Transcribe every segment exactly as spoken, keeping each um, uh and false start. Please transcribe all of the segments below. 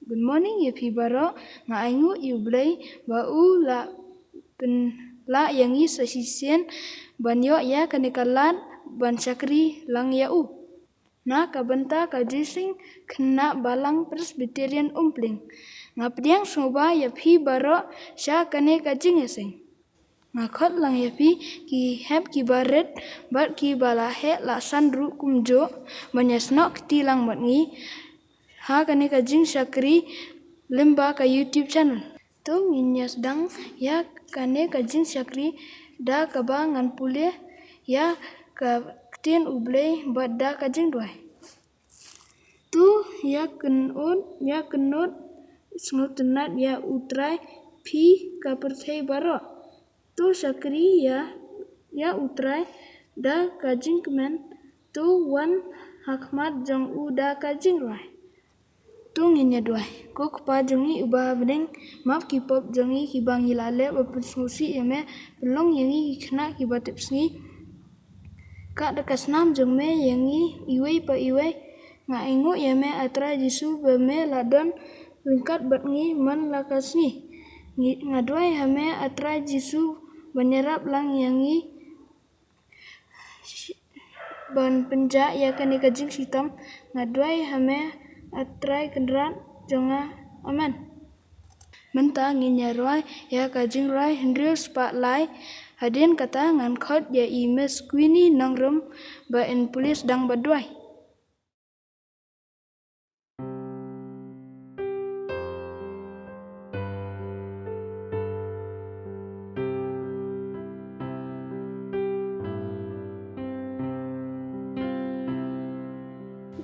Good morning ïa phi baroh. Nga ainguh ïa U Blei ba u la pynlah ïa ngi sa shisien ban ïoh ïa kane ka lad ban shakri lang ïa u. Na ka bynta ka Jingïaseng Khynnah Balang Presbyterian Umpling, nga pdiang sngewbha ïa phi baroh sha kane ka jingïaseng. Nga khot lang ïa phi ki hep ki barit bad ki ba la heh la san ruh kumjuh ban ïasnoh kti lang bad ngi ha kane ka jingshakri lyngba ka YouTube channel. To ngin ïa sdang ïa kane ka jingshakri da kaba ngan pule ïa ka ktien U Blei bad da ka jingduwai. To ïa kynnoh, ïa kynnoh sngewtynnad ïa U Trai phi ka pyrthei baroh. To shakri ïa, ïa U Trai da ka jingkmen, to wan ha khmat jong u da ka jingrwai. To ngin ïa duwai. Ko Kpa jong ngi uba ha bneng, map ki pop jong ngi kiba ngi la leh ba pynsngewsih ïa me, pynlong ïa ngi ki khynnah kiba tipsngi. Ka da ka snam jong me ïa ngi iwei pa iwei, nga ainguh ïa me A Trai Jisu ba me la don ryngkat bad ngi man la ka sngi. Ngi, nga duwai ha me A Trai Jisu ban ïarap lang ïa ngi ban pynjah ïa kane ka jingshitom. Nga duwai ha me A Trai Kynrad jong nga. Amen. Mynta ngin ïa rwai ïa ka jingrwai hynriew spah lai. Hadien kata ngan khot ïa i Miss Queenie Nongrum ba in pule sdang bad duwai.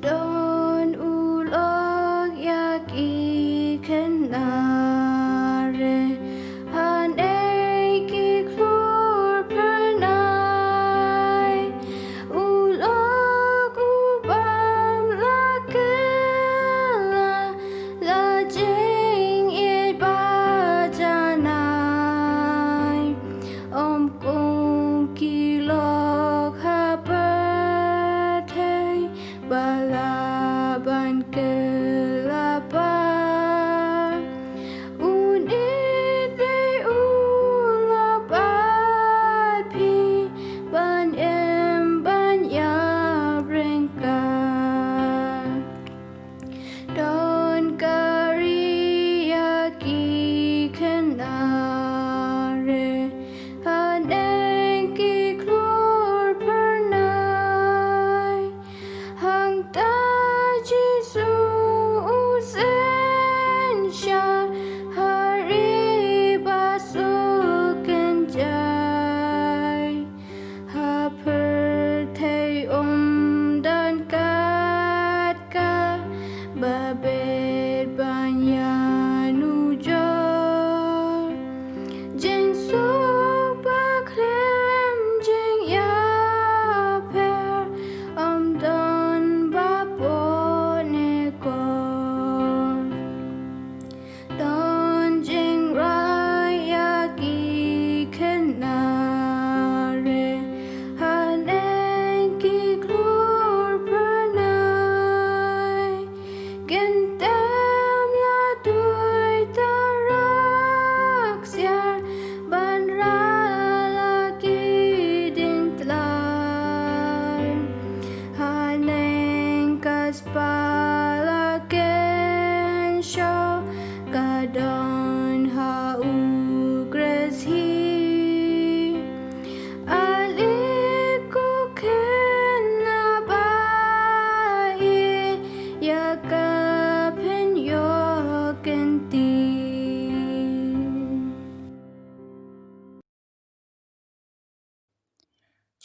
Don u lok ïa ki khynnah re, hangne ki khlur phyrnai. U lok u bym la kylla, la jingïeit ba janai. Ym kum ki lok ha pyrthei ba lah ban kylla pat. Une dei u lok bad phi ban im ban ïap ryngkat. Don ka ri ïa ki khynnah re, hangne ki khlur phyrnai. Hangta Jisu u synshar ha ri ba suk kynjai. Ha pyrthei ym don kat ka ba bit ban ïanujor. Jingsuk ba khlem jingïapher ym don ba bun ne kor. Don jingrwai ïa ki khynnah re, hangne ki khlur phyrnai. Kyntem la dui tyrok ksiar ban rah la ki diengtlai. Haneng ka spah la kynshoh ka don ha U Khrist hi. Ale ko khynnah ba ïeit, ïa ka phin ïoh kyntien.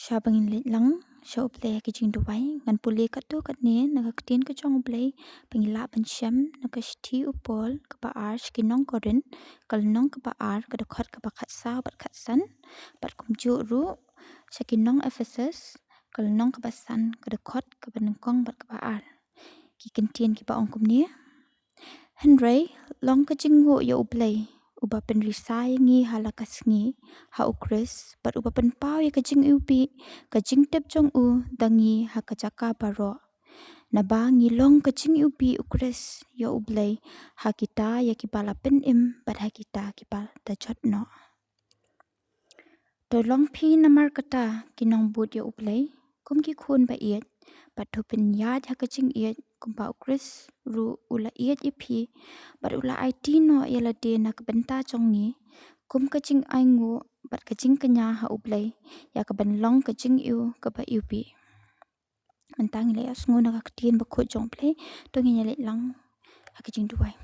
Shwa ba ngin leit lang sha U Blei ha ki jingduwai, ngan pule katto katne na ka ktien ka jong U Blei ba ngin lah ban shem na ka shithi u Paul kaba ar sha ki nong Korinth, ka lynnong kaba ar, ka dkhot kaba khatsaw bad khatsan, bad kumjuh ruh sha ki nong Ephesus, ka lynnong kaba san, ka dkhot kaba nyngkong bad kaba ar. Ki kyntien kiba ong kumne. Hynrei long ka jingnguh ïa U Blei, uba pynrisa ïa ngi ha la ka sngi ha U Khrist, bad uba pynpaw ïa ka jingiwbih ka jingtip jong u da ngi ha ka jaka baroh. Naba ngi long ka jingïohi u Khrist ïa U Blei ha kita ïa kiba la pynim bad ha kita kiba da jot noh. To long phi namar kata ki nongbud ïa U Blei kum ki khun ba ïeit, bad to pynïaid ha ka jingïeit kumba U Khrist ruh u la ïeit ïa phi, bad u la aiti noh ïa lade na ka bynta jong ngi kum ka jingainguh bad ka jingkñia ha U Blei, ïa ka ban long ka jingïohi kaba ïohi. Mynta ngi la ïohsngew na ka ktien bakhuid jong U Blei, to ngin ïa leit lang ha ka jingduwai.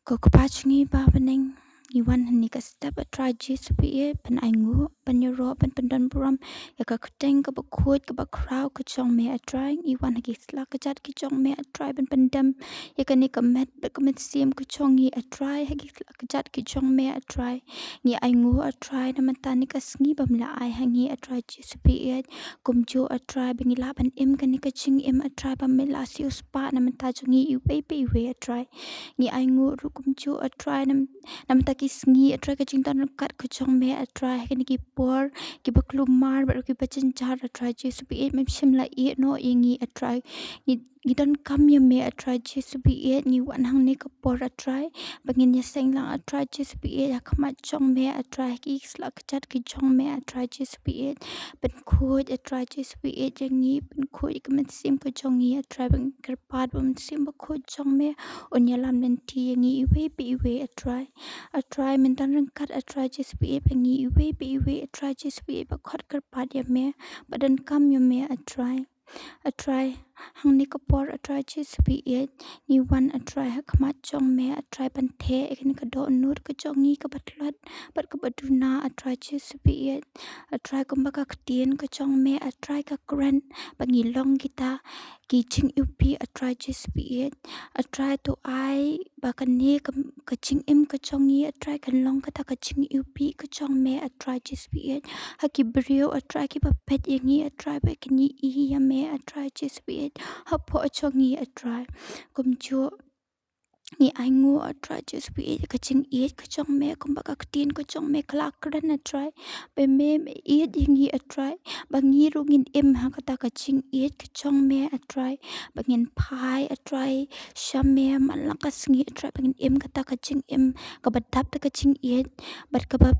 Ko Kpa jong ngi ba ha bneng, ngi wan hangne ka step, A Trai Jisu phi ban ainguh, ban ïaroh, ban pyndonburom ïa ka kyrteng kaba khuid kaba khraw ka jong me, A Trai. Ngi wan ha ki slak kjat ki jong me, A Trai, ban pyndem ïa kane ka met bad ka mynsiem ka jong ngi, A Trai, ha ki slak kjat ki jong me, A Trai. Ngi ainguh, A Trai, na mynta kane ka sngi ba me la ai ha ngi, A Trai Jisu phi, kumjuh, A Trai, ba ngi lah ban im kane ka jingim, A Trai, ba me la siewspah na bynta jong ngi iwei pa iwei, A Trai. Ngi ainguh ruh kumjuh, A Trai, na, na mynta ki sngi, A Trai, ka jingdon ryngkat ka jong me, A Trai, ha kine ki por kiba kulmar bad kiba jynjar, A Trai Jisu phi, mem shym la ïehnoh ïa ngi, A Trai. Ngi, ngi donkam ïa me, A Trai Jisu phi, ngi wan hangne ka por, A Trai, ba ngin ïaseng lang, A Trai Jisu phi, ha khmat jong me, A Trai, ki slak kjat ki jong me, A Trai Jisu phi, pynkhuid, A Trai Jisu phi, ïa ngi, pynkhuid ïa ka mynsiem ka jong ngi, A Trai, ba ngin kyrpad ba u Mynsiem Bakhuid jong me un ïalam lynti ïa ngi iwei pa iwei, A Trai. A Trai, men don ryngkat, A Trai Jisu phi, ba ngi iwei pa iwei, A Trai Jisu phi, ba khot kyrpad ïa me, ba donkam ïa me, A Trai. A Trai, hangne ka por, A Trai Jisu phi, ngi wan, A Trai, ha khmat jong me, A Trai, ban theh ïa kane ka dohnud ka jong ngi kaba tlot bad kaba duna, A Trai Jisu phi. A Trai, kumba ka ktien ka jong me, A Trai, ka kren ba ngi long kita ki jingïohi, A Trai Jisu phi. A Trai, to ai ba kane ka, ka jingim ka jong ngi, A Trai, kan long kata ka jingïohi ka jong me, A Trai Jisu phi, ha ki briew, A Trai, kiba peit ïa ngi, A Trai, ba kin ïohi ïa me, A Trai Jisu phi, hapoh jong ngi, A Trai. Kumjuh ngi ainguh, A Trai Jisu phi, ka jingïeit ka jong me, kumba ka ktien ka jong me ka la kren, A Trai, ba me, me ïeit ïa ngi, A Trai, ba ngi ruh ngin im ha kata ka jingïeit ka jong me, A Trai, ba ngin phai, A Trai, sha me man la ka sngi, A Trai, ba ngin im kata ka jingim kaba dap da ka jingïeit bad kaba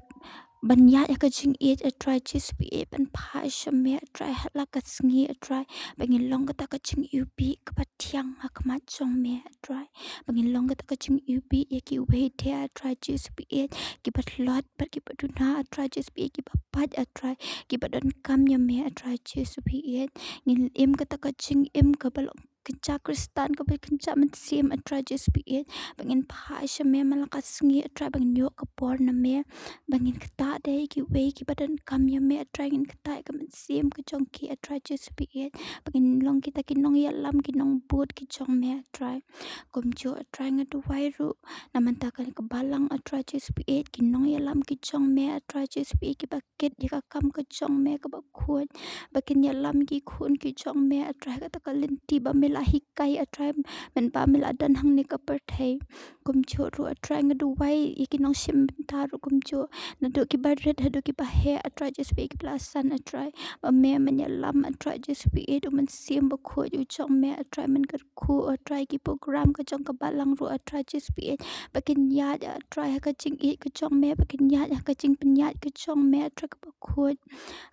ban ïaid ha ka jingïeit, A Trai Jisu phi, ban phai sha me, A Trai, ha la ka sngi, A Trai, ba ngin long kata ka jingïohi kaba thiang ha khmat jong me, A Trai, ba ngin long kata ka jingïohi ïa kiwei de, A Trai Jisu phi, kiba tlot bad kiba duna, A Trai Jisu phi, kiba pait, A Trai, kiba donkam ïa me, A Trai Jisu phi. Ngin im kata ka jingim kaba long kynja Khristan, kaba kynja mynsiem, A Trai Jisu phi, ba ngin phai sha me man la ka sngi, A Trai, ba ngin ïoh ka bor na me, ba ngin ktah da kiwei kiba donkam ïa me, A Trai, ngin ktah ïa ka mynsiem ka jong ki, A Trai Jisu phi, ba ngin long kita ki nongïalam, ki nongbud ki jong me, A Trai. Kumjuh, A Trai, nga duwai ruh na mynta kane ka balang, A Trai Jisu phi, ki nongïalam ki jong me, A Trai Jisu phi, kiba kit ïa ka kam ka jong me kaba khuid, ba kin ïalam ki khun ki jong me, A Trai, kata ka lynti ba me la hikai, A Trai, mynba me la don hangne ka pyrthei. Kumjuh ruh, A Trai, nga duwai ïa ki nongshim bynta ruh kumjuh, naduh kiba rit haduh kiba heh, A Trai Jisu phi, kiba la san, A Trai, ba me men ïalam, A Trai Jisu phi, u Mynsiem Bakhuid u jong me, A Trai, men kyrkhu, A Trai, ki program ka jong ka balang ruh, A Trai Jisu phi, ba kin ïaid, A Trai, ha ka jingïeit ka jong me, ba kin ïaid ha ka jingpynïaid ka jong me, A Trai, kaba khuid.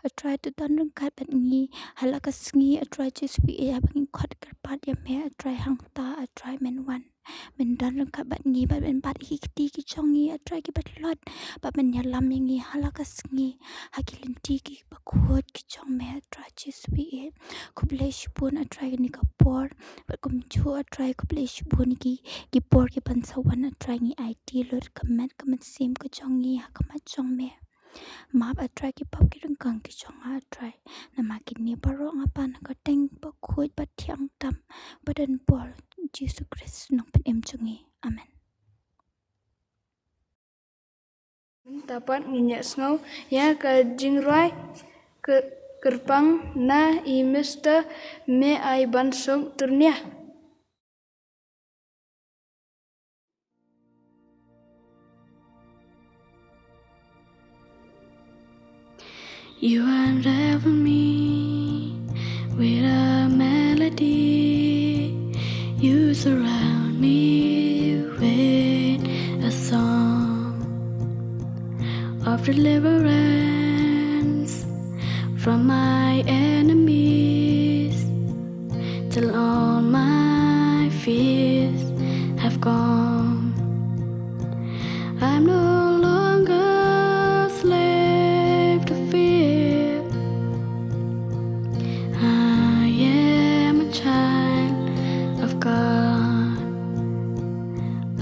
A Trai, to don ryngkat bad ngi ha la ka sngi, A Trai Jisu phi, ba ngin khot kyrpad ïa me, A Trai, hangta, A Trai, men wan, men don ryngkat bad ngi, bad men bat ïa ki kti ki jong ngi, A Trai, kiba tlot, bad men ïalam ïa ngi ha la ka sngi ha ki lynti kiba khuid ki jong me, A Trai Jisu phi. Khublei shibun, A Trai, kane ka por, bad kumjuh, A Trai, khublei shibun ki, ki por kiban sa wan, A Trai, ngi aiti lut ka met ka mynsiem ka jong ngi ha khmat jong me. Map, A Trai, ki pop ki ryngkang ki jong nga, A Trai. Namar kine baroh nga pan ha ka kyrteng bakhuid ba thiang tam ba donbor, Jisu Khrist, Nongpynim jong ngi. Amen. Mynta pat ngin ïa sngew ïa ka jingrwai kyrpang na i Mister Me Ai Ban Suk Turnia. You unravel me with a me with a song of deliverance from my enemies, till all my fears have gone. I'm no longer a slave to fear. I am a child of God.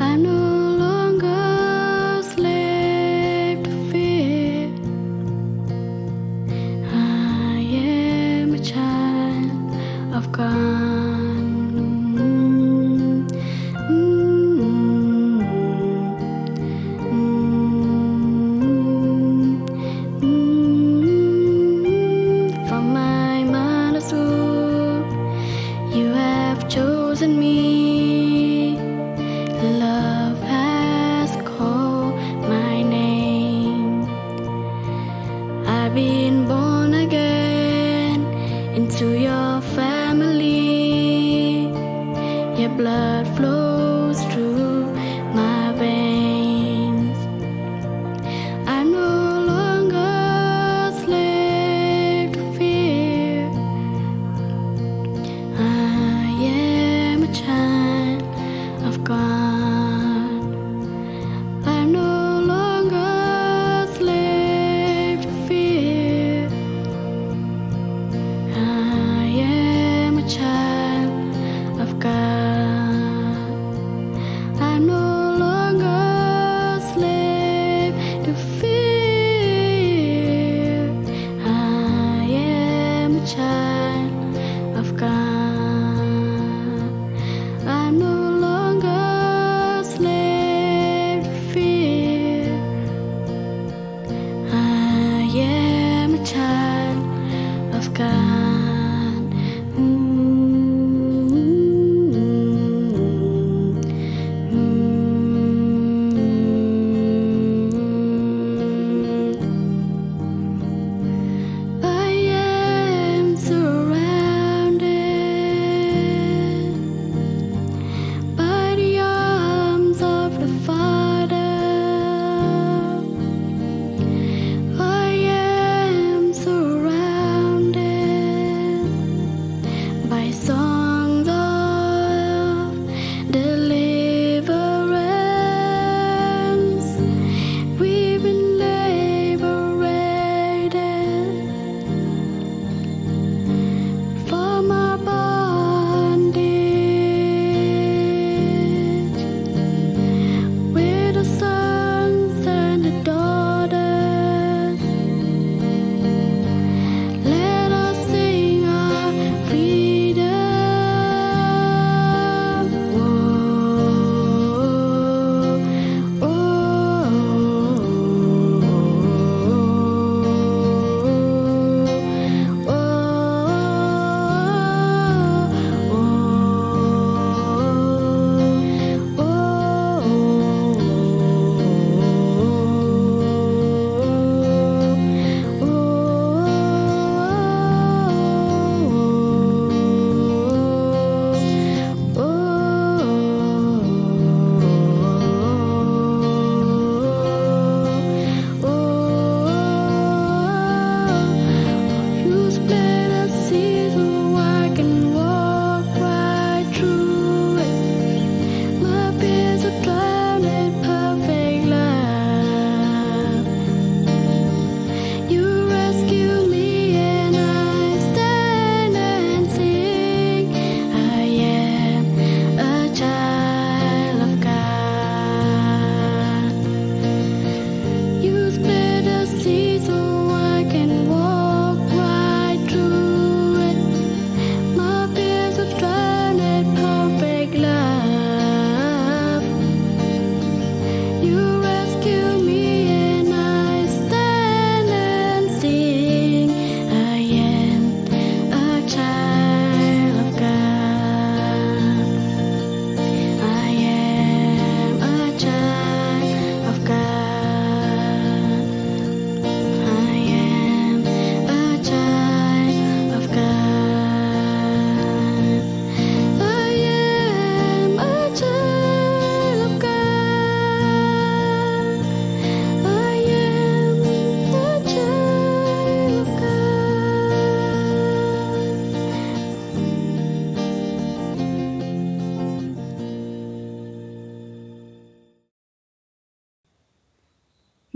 I'm no longer a slave to fear. I am a child of God. Mm, mm, mm, mm. From my mother's womb, you have chosen me. Love has called my name. I've been born again into your family. Your blood flows through my veins. I'm no longer a slave to fear. I am a child of God. I'm no longer a slave to fear. I am a child of God.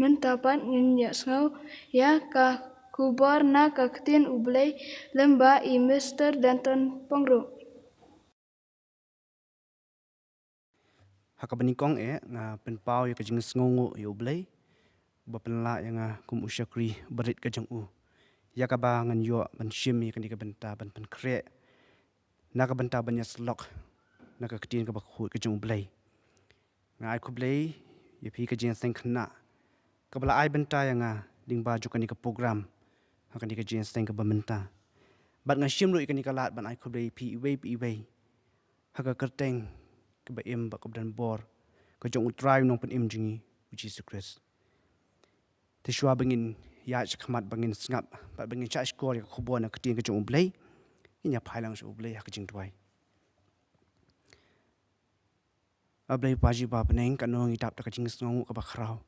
Mynta pat ngin ïa sngew ïa ka khubor na ka ktien U Blei lyngba i Mister Denton Pongro. Ha kaba nyngkong eh nga pynpaw ïa ka jingsngewnguh ïa U Blei ba pynlah ïa nga kum u shakri barit ka jong u, ïa kaba ngan ïoh ban shim ïa kane ka bynta ban pynkhreh na ka bynta ban ïasyllok na ka ktien kaba khuid ka jong U Blei. Nga ai khublei ïa phi ka jingïaseng khynnah kaba la ai bynta ïa nga lyngba jong kane ka program ha kane ka jingïaseng kaba mynta. Bad nga shim ruh ïa kane ka lad ban ai khublei ïa phi iwei pa iwei ha ka kyrteng kaba im bad kaba don bor ka jong U Trai U Nongpynim jong ngi U Jisu Khrist. Te shuwa ba ngin ïaid shakhmat, ba ngin sngap bad ba ngin shahshkor ïa ka khubor na ka ktien ka jong U Blei, ngin ïa phai lang sha U Blei ha ka jingduwai. A Blei Pa jong ngi ba ha bneng, kano ngi dap da ka jingsngewnguh kaba khraw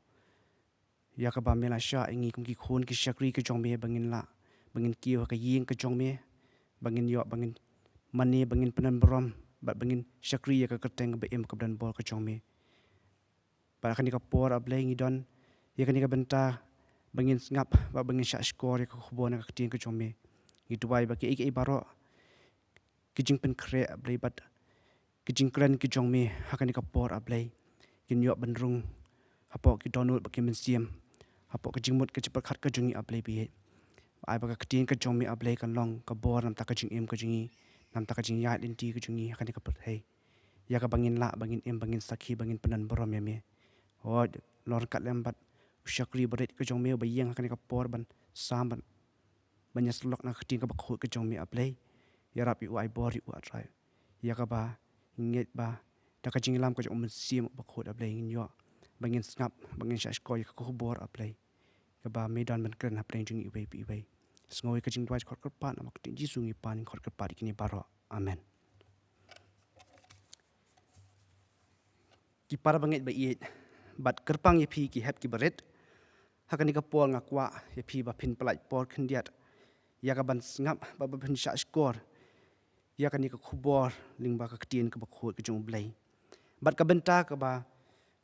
ïa kaba me la shah ïa ngi kum ki khun ki shakri ka jong me ba ngin lah, ba ngin kiew ha ka ïing ka jong me, ba ngin ïoh, ba ngin mane, ba ngin pyndon burom bad ba ngin shakri ïa ka kyrteng kaba im kaba don bor ka jong me. Bad ha kane ka por A Blei ngi don ïa kane ka bynta ba ngin sngap bad ba ngin shahshkor ïa ka khubor na ka ktien ka jong me. Ngi duwai ba kiei kiei baroh ki jingpynkhreh A Blei bad ki jingkren ki jong me ha kane ka por A Blei kin ïoh ban rung hapoh ki dohnud bad ki mynsiem, hapoh ka jingmut ka jingpyrkhat ka jong ngi A Blei baieit. Ai ba ka ktien ka jong me A Blei kan long ka bor na ka bynta ka jingim ka jong ngi, na ka bynta ka jingïaid lynti ka jong ngi ha kane ka pyrthei, ïa kaba ngin lah, ba ngin im, ba ngin sakhi, ba ngin pyndon burom ïa me. Hooid, long ryngkat lem bad u shakri barit ka jong me uba ïeng ha kane ka por ban sam, ban, ban ïasyllok na ka ktien kaba khuid ka jong me A Blei. Ïarap ïa u, ai bor ïa u A Trai, ïa kaba ngi ngeit ba da ka jingïalam ka jong u Mynsiem Bakhuid A Blei ngin ïoh ba ngin sngap, ba ngin shahshkor ïa ka khubor A Blei kaba me don ban kren hapdeng jong ngi iwei pa iwei. Sngew ïa ka jingduwai, khot kyrpad, namar ka ktien Jisu ngi pan, ngi khot kyrpad ïa kine baroh. Amen. Ki para bangeit baieit bad kyrpang ïa phi ki hep ki barit, ha kane ka por nga kwah ïa phi ba phin pyllait por khyndiat ïa ka ban sngap bad ba phin shahshkor ïa kane ka khubor lyngba ka ktien kaba khuid ka jong U Blei. Bad ka bynta kaba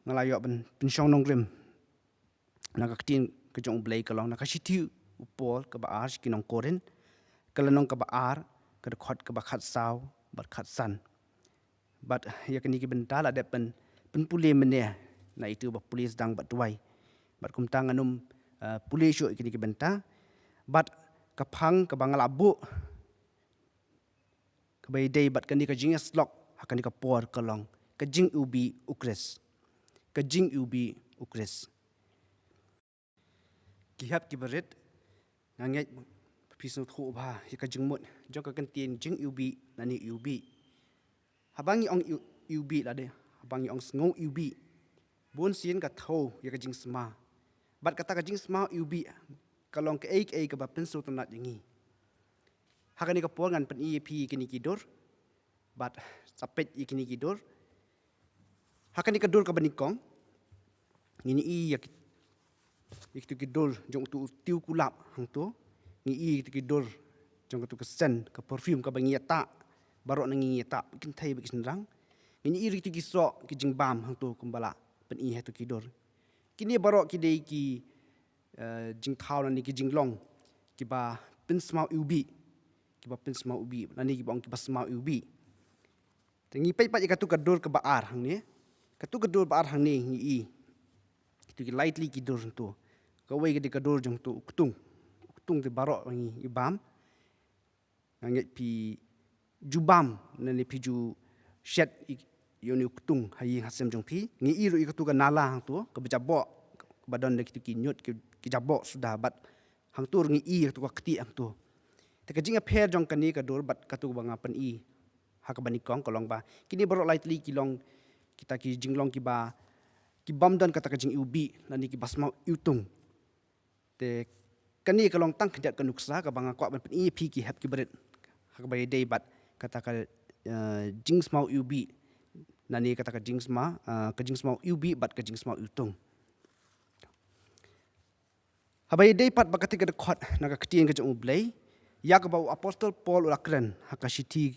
nga la ïoh ban pynshong nongrim na ka ktien ka jong U Blei ka long na ka shithi u Paul kaba ar sha ki nong Korinth, ka lynnong kaba ar, ka dkhot kaba khatsaw bad khatsan. Bad ïa kine ki bynta la dep pyn, pynpule mynne na itu ba pule sdang bad duwai. Bad kumta ngan ym, eh, pule shuh ïa kine ki bynta. Bad ka phang kaba nga la buh kaba ïadei bad kane ka jingïasyllok ha kane ka por ka long: Ka Jingiwbih U Khrist. Ka Jingiwbih U Khrist. Ki hep ki barit, nga ngeit phi sngewthuh bha ïa ka jingmut jong ka kyntien jingiwbih lane iwbih. Haba ngi ong iw-, iwbih lane haba ngi ong sngew iwbih, bun sien ka thew ïa ka jingsma. Bad kata ka jingsma iwbih ka long kaei kaei kaba pynsngewtynnat ïa ngi. Ha kane ka por ngan pyni ïa phi ïa kine ki dur bad sa peit ïa kine ki dur. Ha kane ka dur kaba nyngkong ngin ïohi ïa ki, ïa kitu ki dur jong utu u tiew kulap hangto. Ngi ïohi ïa kitu ki dur jong katu ka scent, ka perfume kaba ngi ïatah, baroh na ngi ngi ïatah, kynthei bad ki shynrang. Ngin ïohi ïa kitu ki soh, ki jingbam hangto kumba la pyni ha kitu ki dur. Kine baroh ki dei ki, eh, jingthaw lane ki jinglong kiba pynsmaw iwbih, kiba pynsmaw iwbih lane kiba ong kiba smaw iwbih. Te ngi peit pat ïa katu ka dur kaba ar hangne. Katu ka dur ba ar hangne ngi ïohi kitu ki lai tylli ki dur hangto. Kawei ka dei ka dur jong utu u ktung. U ktung te baroh ngi bam. Nga ngeit phi ju bam lane phi ju shet ïa une u ktung ha ïing ha sem jong phi. Ngi ïohi ruh ïa katu ka nala hangto kaba jaboh, kaba don da kitu ki ñiut ki, ki jaboh suda bad hangto ruh ngi ïohi ïa katu ka ktieh hangto. Te ka jingïapher jong kane ka dur bad katu ba nga pyni ha kaba nyngkong ka long ba kine baroh lai tylli ki long kita ki jinglong kiba, ki bym don kata ka jingiwbih lane kiba smaw iwtung. Te kane ka long tang khyndiat ka nuksa kaba nga kwah ban pyni ïa phi ki hep ki barit ha kaba ïadei bad kata ka, eh, jingsmaw iwbih lane kata ka jingsma, eh, ka jingsmaw iwbih bad ka jingsmaw iwtung. Haba ïadei pat bad kata ka dkhot na ka ktien ka jong U Blei ïa kaba u apostol Paul u la kren ha ka shithi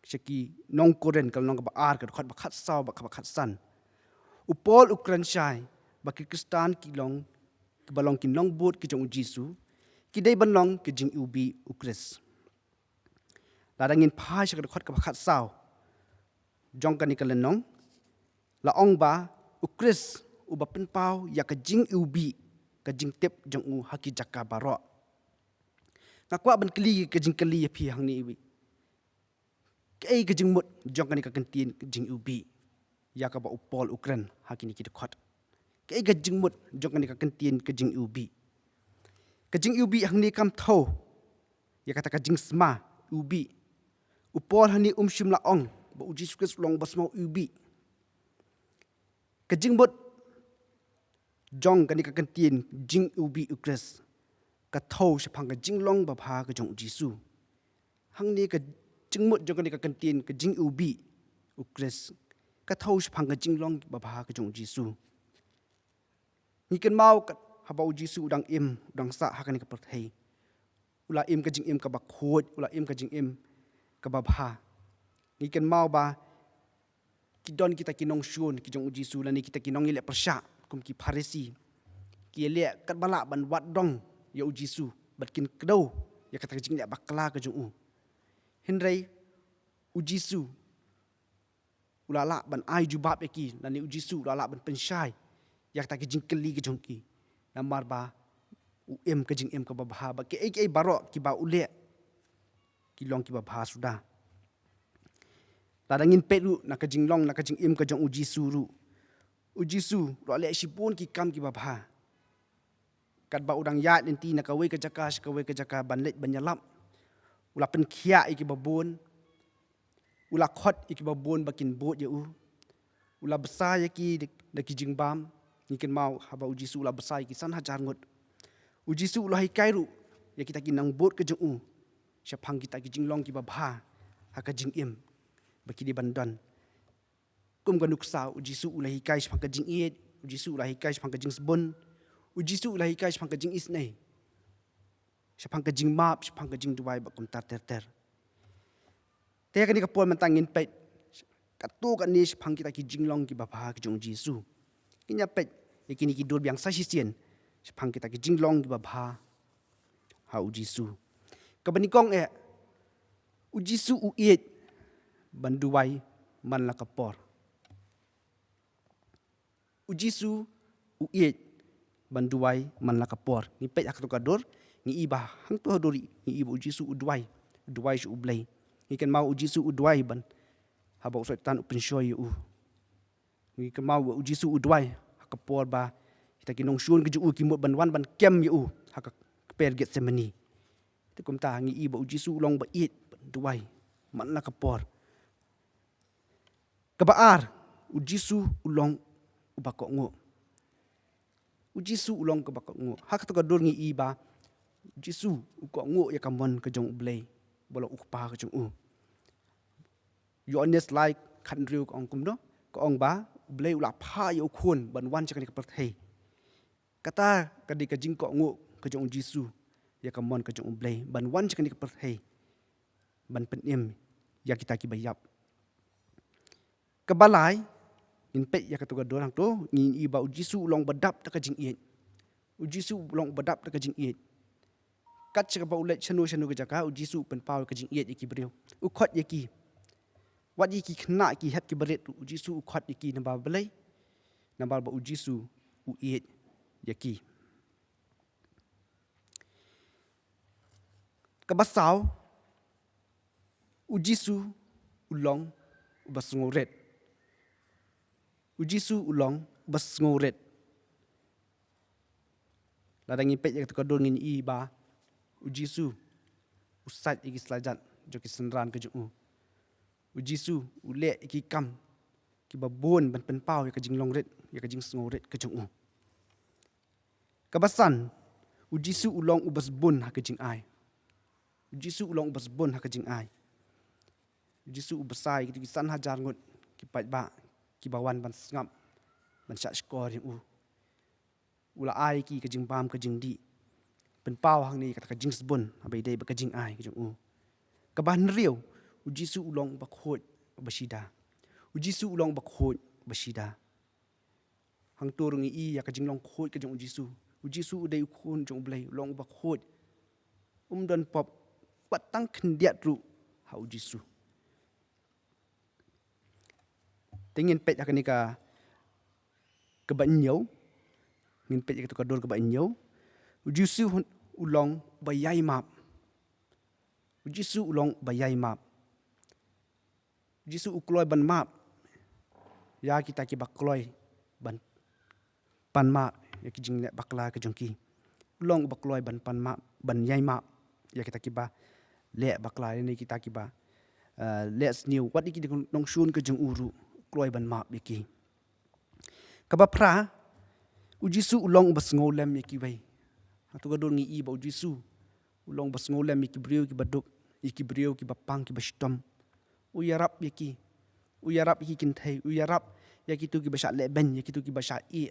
sha ki nong Korinth, ka lynnong kaba ar, ka dkhot ba khatsaw bad kaba khatsan. U Paul u kren shai ba ki Khristan ki long, kiba long ki nongbud ki jong u Jisu, ki dei ban long ki jingiwbih u Khrist. Lada ngin phai sha ka dkhot kaba khatsaw jong kane ka lynnong, la ong ba u Khrist uba pynpaw ïa ka jingiwbih ka jingtip jong u ha ki jaka baroh. Nga kwah ban kylli ka jingkylli ïa phi hangne iwei. Kaei ka jingmut jong kane ka kyntien ka jingiwbih ïa kaba u Paul u kren ha kine ki dkhot? Kaei ka jingmut jong kane ka kyntien ka jingiwbih? Ka jingiwbih hangne kam thew ïa kata ka jingsma iwbih. U Paul hangne um shym la ong ba u Jisu Khrist u long uba sma iwbih. Ka jingmut jong kane ka kyntien jingiwbih u Khrist ka thew shaphang ka jinglong babha ka jong u Jisu. Hangne ka jingmut jong kane ka kyntien ka jingiwbih u Khrist ka thew shaphang ka jinglong babha ka jong u Jisu. Ngi kynmaw kat haba u Jisu u dang im, u dang sah ha kane ka pyrthei, u la im ka jingim kaba khuid, u la im ka jingim kaba bha. Ngi kynmaw ba ki don kita ki nongshun ki jong u Jisu lane kita ki nongïaleh pyrshah kum ki Pharisi, ki ïaleh katba lah ban wad dong ïa u Jisu bad kin kdew ïa kata ka jingleh bakla ka jong u. Hynrei u Jisu u la lah ban ai jubab ïa ki, lane u Jisu u la lah ban pynshai ïa kata ka jingkylli ka jong ki. Namar ba u im ka jingim kaba bha, ba kiei kiei baroh kiba u leh ki long kiba bha suda. Lada ngin peit ruh na ka jinglong, na ka jingim ka jong u Jisu ruh, u Jisu u la leh shibun ki kam kiba bha. Katba u dang ïaid lynti na kawei ka jaka sha kawei ka jaka ban leit ban ïalap, u la pynkhiah ïa kiba bun, u la khot ïa kiba bun ba kin bud ïa u, u la bsa ïa ki da ki jingbam. Ngi kynmaw haba u Jisu u la bsa ïa ki san hajar ngut. U Jisu u la hikai ruh ïa kita ki nongbud ka jong u shaphang kita ki jinglong kiba bha ha ka jingim ba ki dei ban don. Kum ka nuksa, u Jisu u la hikai shaphang ka jingïeit, u Jisu u la hikai shaphang ka jingsbun, u Jisu u la hikai shaphang ka jingisynei, shaphang ka jingmap, shaphang ka jingduwai bad kumta ter ter. Te kane ka por mynta ngin peit katto katne shaphang kita ki jinglong kiba bha ki jong u Jisu. Ngin ïa peit ïa kine ki dur biang sa shisien shaphang kita ki jinglong kiba bha ha u Jisu. Kaba nyngkong eh, u Jisu u ïeit ban duwai man la ka por. U Jisu u ïeit ban duwai man la ka por. Ngi peit ha kato ka dur, ngi i ba hangto ha dur ngi i ba u Jisu u duwai, u duwai sha u Blei. Ngi kynmaw u Jisu u duwai ban haba u Soitan u pynshoi ïa u. Ngi kynmaw ba u Jisu u duwai ha ka por ba kita ki nongshun ki jong u ki mut ban wan ban kem ïa u ha ka kper Gethsemane. Te kumta ngi i ba u Jisu u long ba ïeit ban duwai man la ka por. Kaba ar, u Jisu u long uba kohnguh. U Jisu u long kaba kohnguh. Ha kato ka dur ngi i ba u Jisu u kohnguh ïa ka mon ka jong u Blei, ba long u Kpa ka jong u. Ïoannis lai khathynriew ka ong kumno? Ka ong ba u Blei u la phah ïa u Khun ban wan sha kane ka pyrthei. Kata ka dei ka jingkohnguh ka jong u Jisu ïa ka mon ka jong u Blei ban wan sha kane ka pyrthei ban pynim ïa kita kiba ïap. Kaba lai, ngin peit ïa kato ka dur hangto, ngin i ba u Jisu u long ba dap da ka jingïeit. U Jisu u long ba dap da ka jingïeit. Kat shaba u leit shano shano ka jaka, u Jisu u pynpaw ka jingïeit ïa ki briew. U khot ïa ki. Wat ïa ki khynnah ki hep kiba rit, u Jisu u khot ïa ki namar balei? Namar ba u Jisu u ïeit ïa ki. Kaba saw, u Jisu u long uba sngewrit. U Jisu u long uba sngewrit. Lada ngin peit ïa kato ka dur ngin i ba u Jisu u sait ïa ki slajat jong ki synran ka jong u. U Jisu u leh ïa ki kam kiba bun ban pynpaw ïa ka jinglongrit, ïa ka jingsngewrit ka jong u. Kaba san, u Jisu u long uba sbun ha ka jingai. U Jisu u long uba sbun ha ka jingai. U Jisu u bsa ïa kito ki san hajar ngut ki paidbah kiba wan ban sngap, ban shah shkor ïa u. U la ai ïa ki ka jingbam ka jingdih. Pynpaw hangne ïa kata ka jingsbun haba ïadei bad ka jingai ka jong u. Kaba hynriew, u Jisu u long uba khuid uba shida. U Jisu u long uba khuid uba shida. Hangto ruh ngi i ïa ka jinglong khuid ka jong u Jisu. U Jisu u dei u khun jong u Blei, u long uba khuid. Um don pop wat tang khyndiat ruh ha u Jisu. Te ngin peit ha kane ka, kaba hynñiew. Ngin peit ïa kato ka dur kaba hynñiew. U Jisu hun-, u long uba ïai map. U Jisu u long uba ïai map. U Jisu u kloi ban map ïa kita kiba kloi ban pan map ïa ki jingleh bakla ka jong ki. U long uba kloi ban pan map, ban ïai map ïa kita kiba leh bakla, ïa ne kita kiba, eh, leh sniew, wat ïa ki nongshun ka jong u ruh, u kloi ban map ïa ki. Kaba phra, u Jisu u long uba sngewlem ïa kiwei. Hato ka dur ngi i ba u Jisu u long uba sngewlem ïa ki briew kiba duk, ïa ki briew kiba pang, kiba shitom. U ïarap ïa ki. U ïarap ïa ki kynthei, u ïarap ïa kito kiba shah lehbeiñ, ïa kito kiba shah ïeh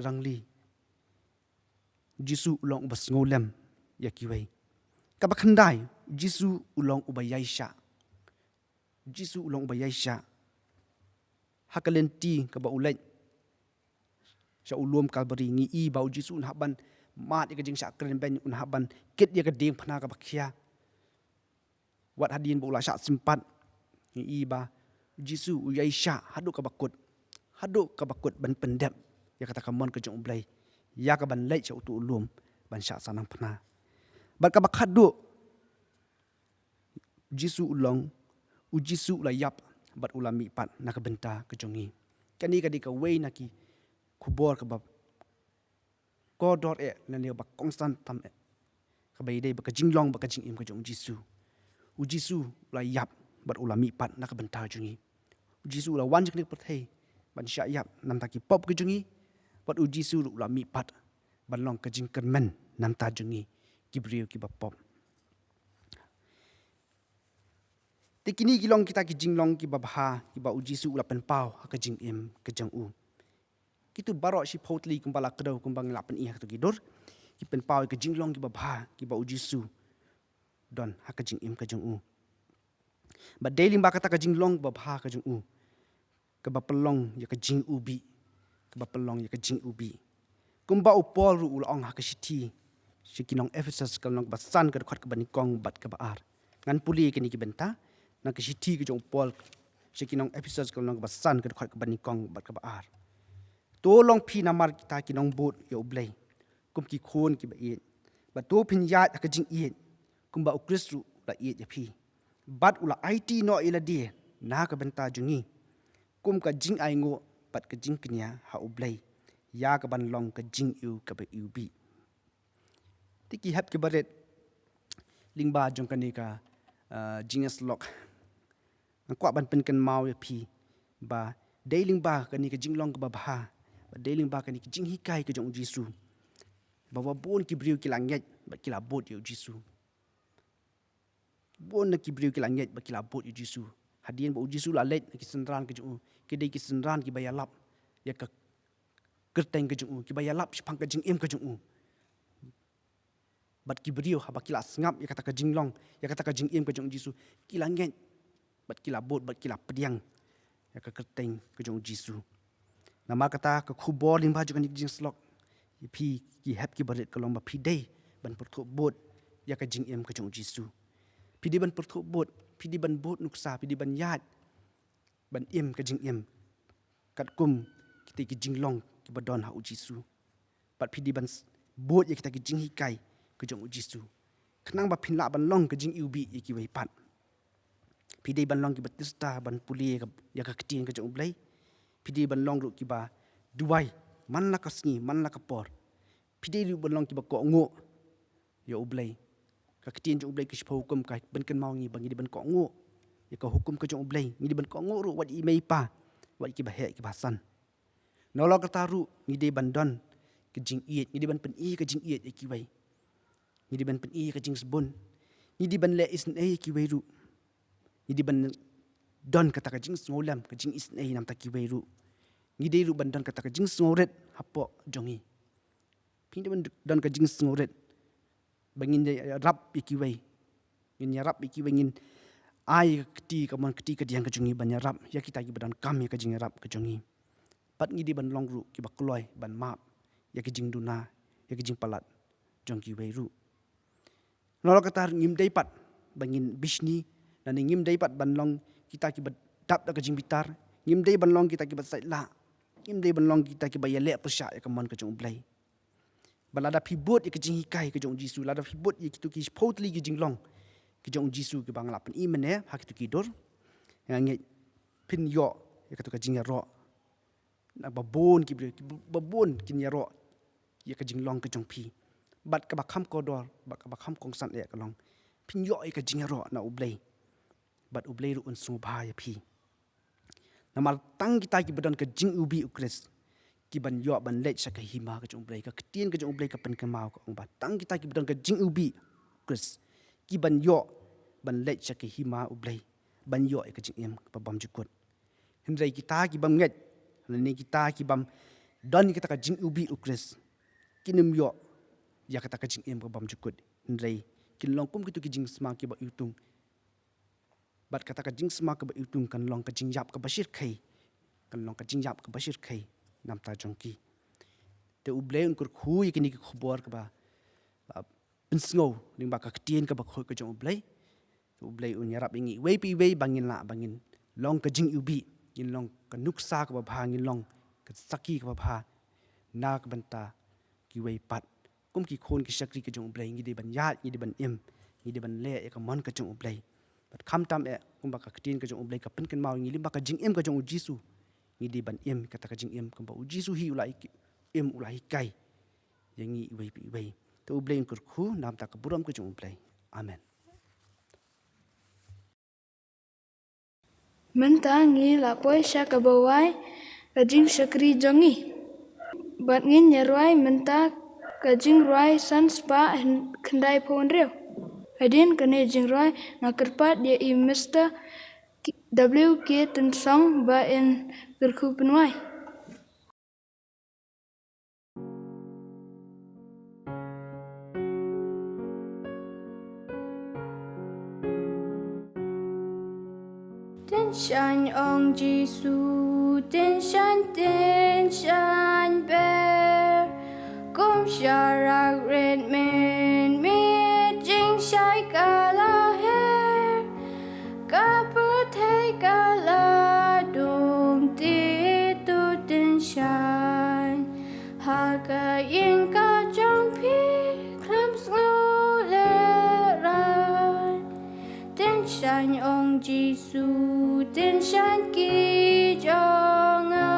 rangli. U Jisu u long uba sngewlem ïa kiwei. Kaba khyndai, u Jisu u long uba ïaishah. U Jisu u long uba ïaishah. Ha ka lynti kaba u leit sha u lum Kalbari, ngi i ba u Jisu un hap ban mad ïa ka jingshah kren beiñ, un hap ban kit ïa ka diengphna kaba khia. Wat hadien ba u la shah sympat, ngi i ba u Jisu u ïaishah haduh kaba kut, haduh kaba kut ban pyndep ïa kata ka mon ka jong u Blei, ïa kaban leit sha uto u lum ban shah sanang phna. Bad kaba khatduh, u Jisu u long, u Jisu u la ïap bad u la mihpat na ka bynta ka jong ngi. Kane ka dei kawei na ki khubor kaba kordor eh, lane ba kongsan tam eh, kaba ïadei bad ka jinglong bad ka jingim ka jong u Jisu. U Jisu u la ïap bad u la mihpat na ka bynta ka jong ngi. U Jisu u la wan sha kane ka pyrthei ban shah ïap namar ki pop ka jong ngi, bad u Jisu ruh u la mihpat ban long ka jingkyrmen namar jong ngi ki briew kiba pop. Te kine ki long kita ki jinglong kiba bha kiba u Jisu u la pynpaw ha ka jingim ka jong u. Kito baroh shiphew tylli kumba la kdew, kumba ngi la pyni ha kato ki dur, ki pynpaw ïa ka jinglong kiba bha kiba u Jisu u don ha ka jingim ka jong u. Bad dei lyngba kata ka jinglong ba bha ka jong u, kaba pynlong ïa ka jingïewbih, kaba pynlong ïa ka jingïewbih. Kumba u Paul ruh u la ong ha ka shithi sha ki nong Ephesus, ka lynnong kaba san, ka dkhot kaba nyngkong bad kaba ar. Ngan pule ïa kine ki bynta na ka shithi ka jong u Paul sha ki nong Ephesus, ka lynnong kaba san, ka dkhot kaba nyngkong bad kaba ar. To long phi namar kita ki nongbud ïa u Blei, kum ki khun kiba ïeit. Bad to phin ïaid ha ka jingïeit, kumba u Khrist ruh u la ïeit ïa phi, bad u la aiti noh ïa lade na ka bynta jong ngi, kum ka jingainguh bad ka jingkñia ha u Blei, ïa kaban long ka jingïew kaba ïewbih. Te ki hep kiba rit, lyngba jong kane ka, ah, jingïasyllok, nga kwah ban pynkynmaw ïa phi ba dei lyngba kane ka jinglong kaba bha, ba dei lyngba kane ka jinghikai ka jong u Jisu, ba, ba bun ki briew ki la ngeit bad ki la bud ïa u Jisu. Bun na ki briew ki la ngeit bad ki la bud ïa u Jisu. Hadien ba u Jisu u la leit na ki synran ka jong u, ki dei ki synran kiba ïalap ïa ka kyrteng ka jong u, kiba ïalap shaphang ka jingim ka jong u. Bad ki briew haba ki la sngap ïa kata ka jinglong, ïa kata ka jingim ka jong u Jisu, ki la ngeit bad ki la bud bad ki la pdiang ïa ka kyrteng ka jong u Jisu. Namar kata ka khubor lyngba jong kane ka jingïasyllok ïa phi ki hep kiba rit ka long ba phi dei ban pyrthuh bud ïa ka jingim ka jong u Jisu. Phi dei ban pyrthuh bud, phi dei ban bud nuksa, phi dei ban ïaid ban im ka jingim katkum kita ki jinglong kiba don ha u Jisu. Bad phi dei ban s-, bud ïa kita ki jinghikai ka jong u Jisu, khnang ba phin lah ban long ka jingïewbih ïa kiwei pat. Phi dei ban long kiba tista ban pule ïa ka, ïa ka ktien ka jong u Blei. Phi dei ban long ruh kiba duwai man la ka sngi man la ka por. Phi dei ruh ban long kiba kohnguh ïa u Blei. Ka ktien jong u Blei, ka shiphew hukum, ka pynkynmaw ngi ba ngi dei ban kohnguh ïa ka hukum ka jong u Blei, ngi dei ban kohnguh ruh wat ïa i mei i pa, wat ïa kiba heh kiba hasan. Nalor kata ruh ngi dei ban don ka jingïeit, ngi dei ban pyni ka jingïeit ïa kiwei. Ngi dei ban pyni ka jingsbun. Ngi dei ban leh isynei ïa kiwei ruh. Ngi dei ban don kata ka jingsngewlem, ka jingisynei namar kiwei ruh. Ngi dei ruh ban don kata ka jingsngewrit hapoh jong ngi. Phi dei ban don ka jingsngewrit ba ngin ïarap ïa kiwei. Ngin ïarap ïa kiwei, ngin ai ka kti kamon kti kadiang ka jong ngi ban ïarap ïa kita kiba donkam ïa ka jingïarap ka jong ngi. Bad ngi dei ban long ruh kiba kloi ban map ïa ki jingduna, ïa ki jingpalat jong kiwei ruh. Nalor kata ngim dei pat ba ngin bishni, lane ngim dei pat ban long kita kiba dap da ka jingbitar, ngim dei ban long kita kiba sait lah, ngim dei ban long kita kiba ïaleh pyrshah ïa ka mon ka jong U Blei. Ba lada phi bud ïa ka jinghikai ka jong U Jisu, lada phi bud ïa kito ki shiphew tylli ki jinglong ka jong U Jisu kiba nga la pyni mynne ha kito ki dur, nga ngeit phin ïoh ïa kato ka jingïaroh. Na ba bun ki briew, ki ba bun kin ïaroh ïa ka jinglong ka jong phi. Bad kaba kham kordor, bad kaba kham kongsan eh ka long, phin ïoh ïa ka jingïaroh na U Blei. Bad U Blei ruh un sngewbha ïa phi. Namar tang kita kiba don ka jingiwbih U Khrist ki ban ïoh ban leit sha ka hima ka jong U Blei. Ka ktien ka jong U Blei ka pynkynmaw ka ong ba tang kita kiba don ka jingiwbih U Khrist ki ban ïoh ban leit sha ka hima U Blei, ban ïoh ïa ka jingim kaba bymjukut. Hynrei kita ki bym ngeit, lane kita ki bym don ïa kata ka jingiwbih U Khrist, kin ym ïoh ïa kata ka jingim kaba bymjukut. Hynrei kin long kum kito ki jingsma kiba iwtung. Bad kata ka jingsma kaba iwtung kan long ka jingïap kaba shyrkhei. Kan long ka jingïap kaba shyrkhei na bynta jong ki. Te U Blei un kyrkhu ïa kine ki khubor kaba, ah, pynsngew lyngba ka ktien kaba khuid ka jong U Blei. Te U Blei un ïarap ïa ngi iwei pa iwei ba ngin lah, ba ngin long ka jingiwbih, ngin long ka nuksa kaba bha, ngin long ka sakhi kaba bha na ka bynta kiwei pat. Kum ki khun ki shakri ka jong U Blei, ngi dei ban ïaid, ngi dei ban im, ngi dei ban leh ïa ka mon ka jong U Blei. Bad khamtam eh, kumba ka ktien ka jong U Blei ka pynkynmaw ïa ngi lyngba ka jingim ka jong U Jisu, ngi dei ban im kata ka jingim kumba U Jisu hi u la im, u la hikai ïa ngi iwei pa iwei. Te U Blei un kyrkhu na bynta ka burom ka jong U Blei. Amen. Mynta ngi la poi sha kaba wai ka jingshakri jong ngi. Bad ngin ïa rwai mynta ka jingrwai san spah khyndai phew hynriew. Hadien kane jingrwai nga kyrpad ïa i Mister W K Tynsong ba in kyrkhu pynwai. Tynshaiñ ong Jisu, tynshaiñ, tynshaiñ ber. Kum sharak rit mynmiet jingshai ka la her. Ka pyrthei ka la dum, te to tynshaiñ. Ha ka ïing ka jong phi khlem sngew lehraiñ. Tynshaiñ ong Jisu, tynshaiñ ki jong nga.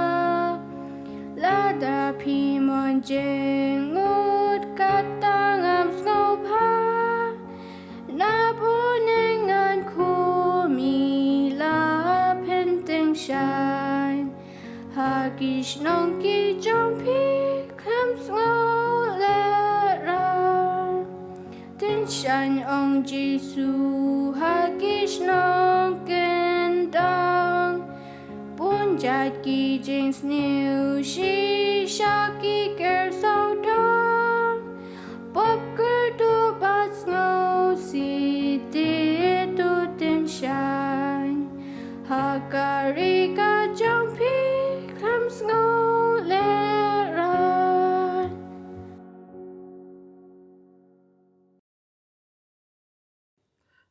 Lada phi mon jingmut kata ngam sngewbha. Na bun ngan khmih la phin tynshaiñ. Ha ki shnong ki jong phi khlem sngew lehraiñ. Tynshaiñ ong Jisu ha ki shnong kyndong. Bun jait ki jingsniew shisha ki ker sawdong. Pop kyrduh bad sngewsih, te to tynshaiñ. Ha ka ri ka jong phi khlem sngew lehraiñ.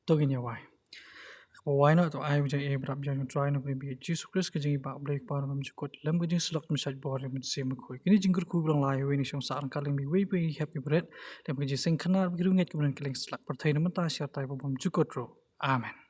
To ngin ïa wai. Kaba wai noh, to ai ba jong i, ba dap jong u Trai na bri bad Jisu Khrist, ka jingïeit U Blei Kpa bymjukut, lem ka jingslok jingshait bor jong u Mynsiem Bakhuid. Kine ki jingkyrkhu ba long lai ha iwei i shong sah ryngkat lem bad iwei pa iwei, hep ki bret, lem ka jingseng khana bad ki riewngeit kiba don kylleng satlak pyrthei na mynta sha ka por bymjukut ruh. Amen.